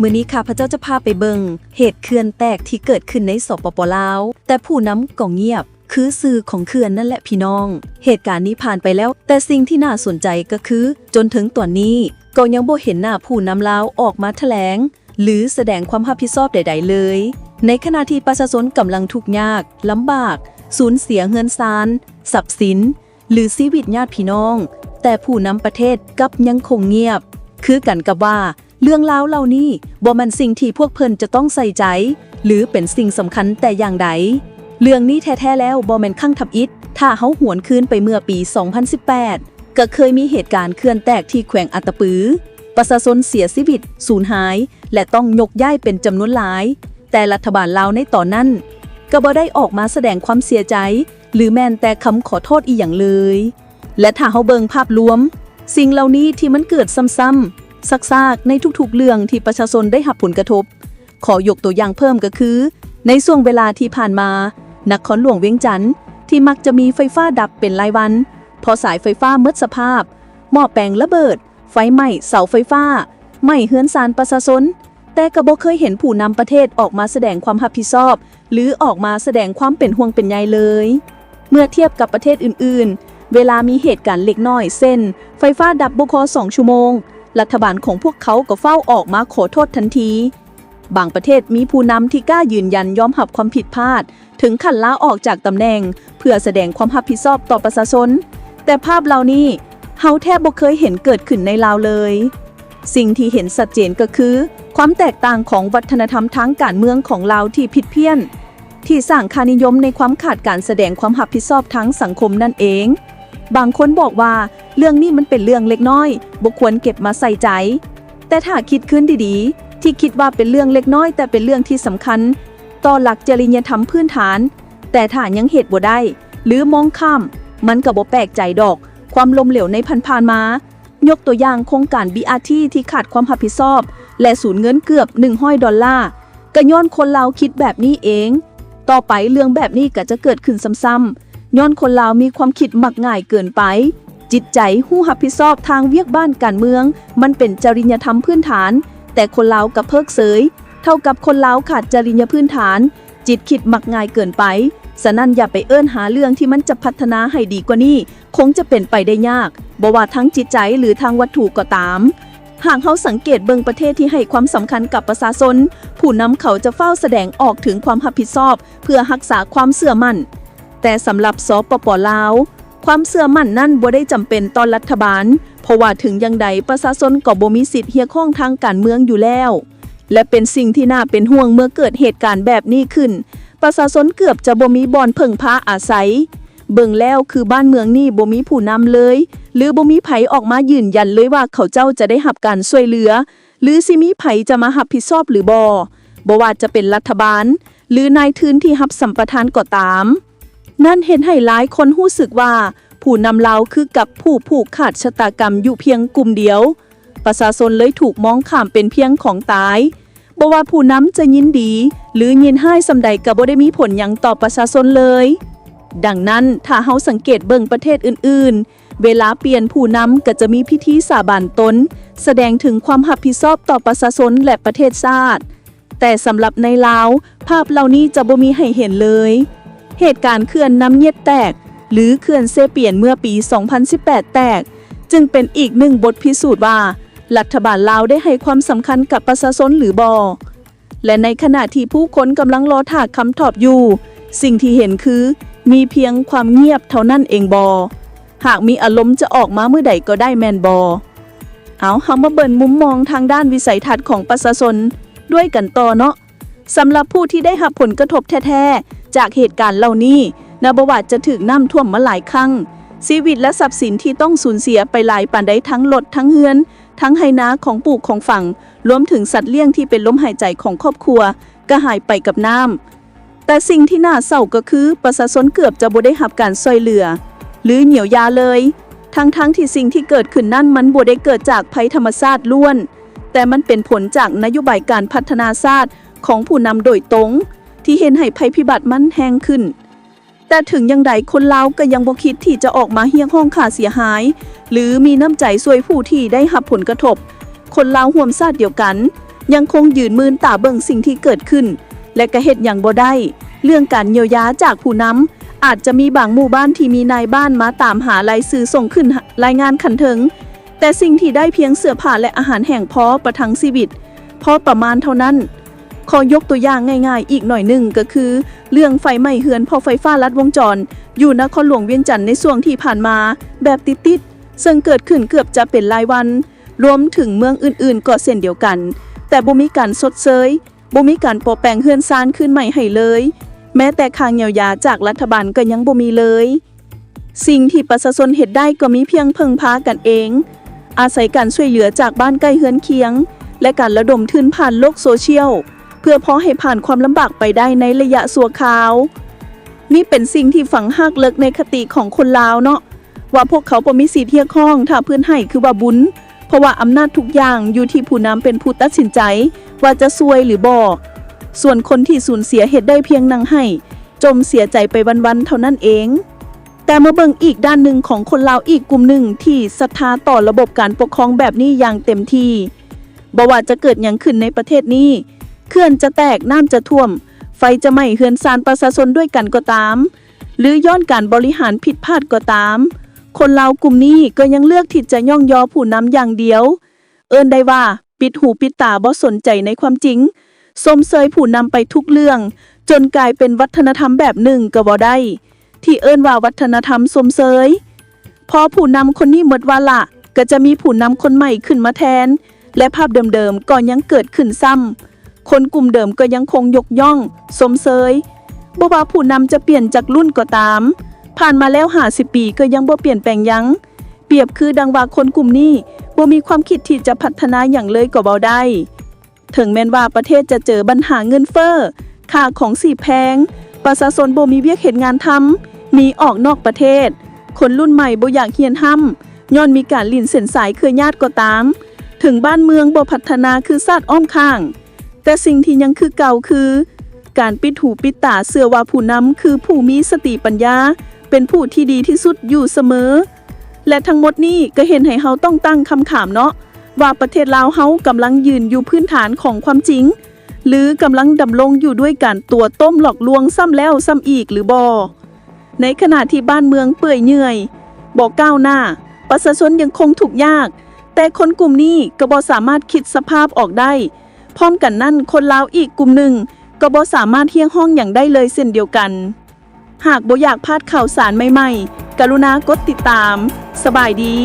ມື້ນີ້ຂ້າພະເຈົ້າຈະພາໄປເບິ່ງເຫດເຂື່ອນແຕກທີ່ເກີດຂຶ້ນໃນ ສປປ ລາວ, ແຕ່ຜູ້ນຳກໍງຽບ ຄືຊື່ຂອງເຂື່ອນນັ້ນແຫຼະພີ່ນ້ອງ. ເຫດການນີ້ຜ່ານໄປແລ້ວ, ແຕ່ສິ່ງທີ່ໜ້າສົນໃຈກໍຄື ຈົນເຖິງຕອນນີ້ກໍຍັງບໍ່ເຫັນໜ້າຜູ້ນຳລາວອອກມາຖະແຫຼງ ຫຼື ສະແດງຄວາມຮັບຜິດຊອບໃດໆເລີຍ, ໃນຂະນະທີ່ປະຊາຊົນກຳລັງທຸກຍາກລຳບາກ, ສູນເສຍເຮືອນຊານ, ຊັບສິນ ຫຼື ຊີວິດຍາດພີ່ນ້ອງ, ແຕ່ຜູ້ນຳປະເທດກັບຍັງຄົງງຽບ, ຄືກັນກັບວ່າເລື່ອງລາວເຫຼົ່ານີ້ບໍ່ແມ່ນສິ່ງທີ່ພວກເພິ່ນຈະຕ້ອງໃສ່ໃຈ ຫຼື ເປັນສິ່ງສຳຄັນແຕ່ຢ່າງໃດ. ເລື່ອງນີ້ແທ້ໆແລ້ວບໍ່ແມ່ນຄັ້ງທຳອິດ, ຖ້າເຮົາຫວນຄືນໄປເມື່ອປີສອງພັນສິບແປດ ກໍເຄີຍມີເຫດການເຂື່ອນແຕກທີ່ແຂວງອັດຕະປື, ປະຊາຊົນເສຍຊີວິດ, ສູນຫາຍ ແລະ ຕ້ອງຍົກຍ້າຍເປັນຈຳນວນຫຼາຍ, ແຕ່ລັດຖະບານລາວໃນຕອນນັ້ນກໍບໍ່ໄດ້ອອກມາສະແດງຄວາມເສຍໃຈ ຫຼື ແມ່ນແຕ່ຄຳຂໍໂທດອີ່ຫຍັງເລີຍ. ແລະ ຖ້າເຮົາເບິ່ງພາບລວມ, ສິ່ງເຫຼົ່ານີ້ທີ່ມັນເກີດຊ້ຳໆ ຊາກໆ ໃນທຸກໆເລື່ອງທີ່ປະຊາຊົນໄດ້ຮັບຜົນກະທົບ, ຂໍຍົກຕົວຢ່າງເພີ່ມກໍຄື ໃນຊ່ວງເວລາທີ່ຜ່ານມາ, ນະຄອນຫຼວງວຽງຈັນ ທີ່ມັກຈະມີໄຟຟ້າດັບເປັນລາຍວັນ ເພາະສາຍໄຟຟ້າໝົດສະພາບ, ໝໍ້ແປງລະເບີດ, ໄຟໄໝ້ເສົາໄຟຟ້າ, ໄໝ້ເຮືອນຊານປະຊາຊົນ, ແຕ່ກໍບໍ່ເຄີຍເຫັນຜູ້ນຳປະເທດອອກມາສະແດງຄວາມຮັບຜິດຊອບ ຫຼື ອອກມາສະແດງຄວາມເປັນຫ່ວງເປັນໃຍເລີຍ. ເມື່ອທຽບກັບປະເທດອື່ນໆ, ເວລາມີເຫດການເລັກນ້ອຍ ເຊັ່ນ ໄຟຟ້າດັບບໍ່ພໍສອງຊົ່ວໂມງ, ລັດຖະບານຂອງພວກເຂົາກໍຟ້າວອອກມາຂໍໂທດທັນທີ. ບາງປະເທດມີຜູ້ນຳທີ່ກ້າຢືນຢັນຍອມຮັບຄວາມຜິດພາດ ເຖິງຂັ້ນລາອອກຈາກຕຳແໜ່ງ ເພື່ອສະແດງຄວາມຮັບຜິດຊອບຕໍ່ປະຊາຊົນ, ແຕ່ພາບເຫຼົ່ານີ້ເຮົາແທບບໍ່ເຄີຍເຫັນເກີດຂຶ້ນໃນລາວເລີຍ. ສິ່ງທີ່ເຫັນຊັດເຈນກໍຄື ຄວາມແຕກຕ່າງຂອງວັດທະນະທຳທາງການເມືອງຂອງລາວທີ່ຜິດພຽນ, ທີ່ສ້າງຄ່ານິຍົມໃນຄວາມຂາດການສະແດງຄວາມຮັບຜິດຊອບທາງສັງຄົມນັ້ນເອງ. ບາງຄົນບອກວ່າເລື່ອງນີ້ມັນເປັນເລື່ອງເລັກນ້ອຍ, ບໍ່ຄວນເກັບມາໃສ່ໃຈ. ແຕ່ຖ້າຄິດຄືນດີໆ, ທີ່ຄິດວ່າເປັນເລື່ອງເລັກນ້ອຍ ແຕ່ເປັນເລື່ອງທີ່ສຳຄັນຕໍ່ຫຼັກຈະລິຍະທຳພື້ນຖານ, ແຕ່ຖ້າຍັງເຮັດບໍ່ໄດ້ ຫຼື ມອງຂ້າມ, ມັນກໍບໍ່ແປກໃຈດອກ. ຄວາມລົ້ມເຫຼວໃນຜ່ານໆມາ, ຍົກຕົວຢ່າງໂຄງການ ບີອາທີ ທີ່ຂາດຄວາມຮັບຜິດຊອບ ແລະ ສູນເງິນເກືອບໜຶ່ງຮ້ອຍດອນລາ, ກໍຍ້ອນຄົນລາວຄິດແບບນີ້ເອງ. ຕໍ່ໄປເລື່ອງແບບນີ້ກໍຈະເກີດຂຶ້ນຊ້ຳໆ, ຍ້ອນຄົນລາວມີຄວາມຄິດມັກງ່າຍເກີນໄປ. ຈິດໃຈຮູ້ຮັບຜິດຊອບທາງວຽກບ້ານການເມືອງ ມັນເປັນຈະລິຍະທຳພື້ນຖານ, ແຕ່ຄົນລາວກັບເພີກເສີຍ, ເທົ່າກັບຄົນລາວຂາດຈະລິຍະພື້ນຖານ, ຈິດຄິດມັກງ່າຍເກີນໄປ. ສະນັ້ນຢ່າໄປເອີ້ນຫາເລື່ອງທີ່ມັນຈະພັດທະນາໃຫ້ດີກວ່ານີ້, ຄົງຈະເປັນໄປໄດ້ຍາກ, ບໍ່ວ່າທາງຈິດໃຈ ຫຼື ທາງວັດຖຸກໍຕາມ. ຫາກເຮົາສັງເກດເບິ່ງປະເທດທີ່ໃຫ້ຄວາມສຳຄັນກັບປະຊາຊົນ, ຜູ້ນຳເຂົາຈະຟ້າວສະແດງອອກເຖິງຄວາມຮັບຜິດຊອບ ເພື່ອຮັກສາຄວາມເຊື່ອໝັ້ນ. ແຕ່ສຳລັບ ສປປ ລາວ, ຄວາມເຊື່ອໝັ້ນນັ້ນບໍ່ໄດ້ຈຳເປັນຕໍ່ລັດຖະບານ, ເພາະວ່າເຖິງຢ່າງໃດປະຊາຊົນກໍບໍ່ມີສິດຮຽກຮ້ອງທາງການເມືອງຢູ່ແລ້ວ ແລະ ເປັນສິ່ງທີ່ໜ້າເປັນຫ່ວງເມື່ອເກີດເຫດການແບບນີ້ຂຶ້ນ. ປະຊາຊົນເກືອບຈະບໍ່ມີບ່ອນເພິ່ງພາອາໄສ. ເບິ່ງແລ້ວຄືບ້ານເມືອງນີ້ບໍ່ມີຜູ້ນຳເລີຍ ຫຼື ບໍ່ມີໃຜອອກມາຢືນຢັນເລີຍວ່າເຂົາເຈົ້າຈະໄດ້ຮັບການຊ່ວຍເຫຼືອ ຫຼື ຊິມີໃຜຈະມາຮັບຜິດຊອບຫຼືບໍ່, ບໍ່ວ່າຈະເປັນລັດຖະບານ ຫຼື ນາຍທຶນທີ່ຮັບສຳປະທານກໍຕາມ. ນັ້ນເຮັດໃຫ້ຫຼາຍຄົນຮູ້ສຶກວ່າ ຜູ້ນຳລາວຄືກັບຜູ້ຜູກຂາດຊະຕາກຳຢູ່ພຽງກຸ່ມດຽວ. ປະຊາຊົນເລີຍຖືກມອງຂ້າມເປັນພຽງຂອງຕາຍ. ບໍ່ວ່າຜູ້ນຳຈະຍິນດີ ຫຼື ຍິນຮ້າຍສ່ຳໃດກໍບໍ່ໄດ້ມີຜົນຫຍັງຕໍ່ປະຊາຊົນເລີຍ. ດັ່ງນັ້ນ, ຖ້າເຮົາສັງເກດເບິ່ງປະເທດອື່ນໆ, ເວລາປ່ຽນຜູ້ນຳກໍຈະມີພິທີສາບານຕົນ, ສະແດງເຖິງຄວາມຮັບຜິດຊອບຕໍ່ປະຊາຊົນ ແລະ ປະເທດຊາດ. ແຕ່ສຳລັບໃນລາວ, ພາບເຫຼົ່ານີ້ຈະບໍ່ມີໃຫ້ເຫັນເລີຍ. ເຫດການເຂື່ອນນ້ຳເຢັດແຕກ ຫຼື ເຂື່ອນເຊປຽນເມື່ອປີສອງພັນສິບແປດແຕກ ຈຶ່ງເປັນອີກໜຶ່ງບົດພິສູດວ່າ ລັດຖະບານລາວໄດ້ໃຫ້ຄວາມສຳຄັນກັບປະຊາຊົນຫຼືບໍ່? ແລະ ໃນຂະນະທີ່ຜູ້ຄົນກຳລັງລໍຖ້າຄຳຕອບຢູ່, ສິ່ງທີ່ເຫັນຄື ມີພຽງຄວາມງຽບເທົ່ານັ້ນເອງບໍ? ຫາກມີອາລົມຈະອອກມາມື້ໃດກໍໄດ້ແມ່ນບໍ່? ເອົາ, ເຮົາມາເບິ່ງມຸມມອງທາງດ້ານວິໄສທັດຂອງປະຊາຊົນດ້ວຍກັນຕໍ່ເນາະ. ສຳລັບຜູ້ທີ່ໄດ້ຮັບຜົນກະທົບແທ້ໆຈາກເຫດການເຫຼົ່ານີ້, ນະ ບໍ່ວ່າຈະຖືກນ້ຳຖ້ວມມາຫຼາຍຄັ້ງ, ຊີວິດ ແລະ ຊັບສິນທີ່ຕ້ອງສູນເສຍໄປຫຼາຍປານໃດ, ທັງລົດ, ທັງເຮືອນ, ທັງໄຮ່ນາ, ຂອງປູກຂອງຝັງ, ລວມເຖິງສັດລ້ຽງທີ່ເປັນລົມຫາຍໃຈຂອງຄອບຄົວ ກໍຫາຍໄປກັບນ້ຳ. ແຕ່ສິ່ງທີ່ໜ້າເສົ້າກໍຄື ປະຊາຊົນເກືອບຈະບໍ່ໄດ້ຮັບການຊ່ວຍເຫຼືອ ຫຼື ຫຽວຢາເລີຍ, ທັງໆທີ່ສິ່ງທີ່ເກີດຂຶ້ນນັ້ນມັນບໍ່ໄດ້ເກີດຈາກໄພທຳມະຊາດລ້ວນ, ແຕ່ມັນເປັນຜົນຈາກນະໂຍບາຍການພັດທະນາຊາດຂອງຜູ້ນຳໂດຍຕົງ ທີ່ເຮັດໃຫ້ໄພພິບັດມັນແຮງຂຶ້ນ. ແຕ່ເຖິງຢ່າງໃດ, ຄົນລາວກໍຍັງບໍ່ຄິດທີ່ຈະອອກມາຮຽກຮ້ອງຄ່າເສຍຫາຍ ຫຼື ມີນ້ຳໃຈຊ່ວຍຜູ້ທີ່ໄດ້ຮັບຜົນກະທົບ. ຄົນລາວຮ່ວມຊາດດຽວກັນ ຍັງຄົງຢືນມືນຕາເບິ່ງສິ່ງທີ່ເກີດຂຶ້ນ ແລະ ກະເຮັດຫຍັງບໍ່ໄດ້. ເລື່ອງການຢຽວຢາຈາກຜູ້ນຳ, ອາດຈະມີບາງໝູ່ບ້ານທີ່ມີນາຍບ້ານມາຕາມຫາລາຍຊື່ສົ່ງຂຶ້ນລາຍງານຂັ້ນເທິງ, ແຕ່ສິ່ງທີ່ໄດ້ພຽງເສື້ອຜ້າ ແລະ ອາຫານແຫ້ງພໍປະທັງຊີວິດ ພໍປະມານເທົ່ານັ້ນ. ຂໍຍົກຕົວຢ່າງງ່າຍໆອີກໜ້ອຍໜຶ່ງ ກໍຄືເລື່ອງໄຟໄໝ້ເຮືອນເພາະໄຟຟ້າລັດວົງຈອນ ຢູ່ນະຄອນຫຼວງວຽງຈັນໃນຊ່ວງທີ່ຜ່ານມາແບບຕິດໆ ເຊິ່ງເກີດຂຶ້ນເກືອບຈະເປັນລາຍວັນ, ລວມເຖິງເມືອງອື່ນໆກໍເຊັ່ນດຽວກັນ, ແຕ່ບໍ່ມີການຊົດເຊີຍ, ບໍ່ມີການປົວແປງເຮືອນຊານຄືນໃໝ່ໃຫ້ເລີຍ, ແມ້ແຕ່ຄ່າງຽວຢາຈາກລັດຖະບານກໍຍັງບໍ່ມີເລີຍ. ສິ່ງທີ່ປະຊາຊົນເຮັດໄດ້ກໍມີພຽງເພິ່ງພາກັນເອງ, ອາໄສການຊ່ວຍເຫຼືອຈາກບ້ານໃກ້ເຮືອນຄຽງ ແລະ ການລະດົມທຶນຜ່ານໂລກໂຊຊຽວ ເພື່ອພໍໃຫ້ຜ່ານຄວາມລຳບາກໄປໄດ້ໃນໄລຍະຊົ່ວຄາວ. ນີ້ເປັນສິ່ງທີ່ຝັງຮາກເລິກໃນຄະຕິຂອງຄົນລາວເນາະ ວ່າພວກເຂົາບໍ່ມີສິດຮຽກຮ້ອງຖ້າພື້ນໃຫ້ຄືວ່າບຸນ, ເພາະວ່າອຳນາດທຸກຢ່າງຢູ່ທີ່ຜູ້ນຳເປັນຜູ້ຕັດສິນໃຈວ່າຈະຊ່ວຍຫຼືບໍ່. ສ່ວນຄົນທີ່ສູນເສຍເຮັດໄດ້ພຽງນັ່ງໄຫ້, ຈົ່ມເສຍໃຈໄປວັນໆເທົ່ານັ້ນເອງ. ແຕ່ມາເບິ່ງອີກດ້ານໜຶ່ງຂອງຄົນລາວອີກກຸ່ມໜຶ່ງທີ່ສັດທາຕໍ່ລະບົບການປົກຄອງແບບນີ້ຢ່າງເຕັມທີ່. ບໍ່ວ່າຈະເກີດຫຍັງຂຶ້ນໃນປະເທດນີ້, ເຂື່ອນຈະແຕກ, ນ້ຳຈະຖ້ວມ, ໄຟຈະໄໝ້ເຮືອນຊານປະຊາຊົນດ້ວຍກັນກໍຕາມ, ຫຼື ຍ້ອນການບໍລິຫານຜິດພາດກໍຕາມ, ຄົນລາວກຸ່ມນີ້ກໍຍັງເລືອກທີ່ຈະຍ້ອງຍໍຜູ້ນຳຢ່າງດຽວ. ເອີ້ນໄດ້ວ່າປິດຫູປິດຕາບໍ່ສົນໃຈໃນຄວາມຈິງ, ຊົມເຊີຍຜູ້ນຳໄປທຸກເລື່ອງ, ຈົນກາຍເປັນວັດທະນະທຳແບບໜຶ່ງກໍເວົ້າໄດ້ ທີ່ເອີ້ນວ່າວັດທະນະທຳຊົມເຊີຍ. ພໍຜູ້ນຳຄົນນີ້ໝົດວາລະ, ກໍຈະມີຜູ້ນຳຄົນໃໝ່ຂຶ້ນມາແທນ, ແລະ ພາບເດີມໆກໍຍັງເກີດຂຶ້ນຊ້ຳ. ຄົນກຸ່ມເດີມກໍຍັງຄົງຍົກຍ້ອງ, ຊົມເຊີຍ. ບໍ່ວ່າຜູ້ນຳຈະປ່ຽນຈັກລຸ້ນກໍຕາມ, ຜ່ານມາແລ້ວຫ້າສິບປີກໍຍັງບໍ່ປ່ຽນແປງຫຍັງ. ປຽບຄືດັ່ງວ່າຄົນກຸ່ມນີ້ບໍ່ມີຄວາມຄິດທີ່ຈະພັດທະນາຫຍັງເລີຍກໍເວົ້າໄດ້. ເຖິງແມ່ນວ່າປະເທດຈະເຈີບັນຫາເງິນເຟີ້, ຄ່າຂອງຊີບແພງ, ປະຊາຊົນບໍ່ມີວຽກເຮັດງານທຳ, ໜີອອກນອກປະເທດ, ຄົນລຸ້ນໃໝ່ບໍ່ຢາກຮຽນຮ່ຳ, ຍ້ອນມີການຫຼິ້ນເສັ້ນສາຍເຄືອຍາດກໍຕາມ, ເຖິງບ້ານເມືອງບໍ່ພັດທະນາຄືຊາດອ້ອມຂ້າງ, ແຕ່ສິ່ງທີ່ຍັງຄືເກົ່າຄື ການປິດຫູປິດຕາເຊື່ອວ່າຜູ້ນຳຄືຜູ້ມີສະຕິປັນຍາ ເປັນຜູ້ທີ່ດີທີ່ສຸດຢູ່ສະເໝີ. ແລະ ທັງໝົດນີ້ກໍເຮັດໃຫ້ເຮົາຕ້ອງຕັ້ງຄຳຖາມເນາະ ວ່າປະເທດລາວເຮົາກຳລັງຢືນຢູ່ພື້ນຖານຂອງຄວາມຈິງ ຫຼື ກຳລັງດຳລົງຢູ່ດ້ວຍການຕົວະຕົ້ມຫຼອກລວງຊ້ຳແລ້ວຊ້ຳອີກຫຼືບໍ່? ໃນຂະນະທີ່ບ້ານເມືອງເປື່ອຍເຫຍື່ອຍ, ບໍ່ກ້າວໜ້າ, ປະຊາຊົນຍັງຄົງທຸກຍາກ, ແຕ່ຄົນກຸ່ມນີ້ກໍບໍ່ສາມາດຄິດສະພາບອອກໄດ້. ພ້ອມກັນນັ້ນ, ຄົນລາວອີກກຸ່ມໜຶ່ງກໍບໍ່ສາມາດຮຽກຮ້ອງຫຍັງໄດ້ເລີຍເຊັ່ນດຽວກັນ. ຫາກບໍ່ຢາກພາດຂ່າວສານໃໝ່ໆ, ກະລຸນາກົດຕິດຕາມ. ສະບາຍດີ.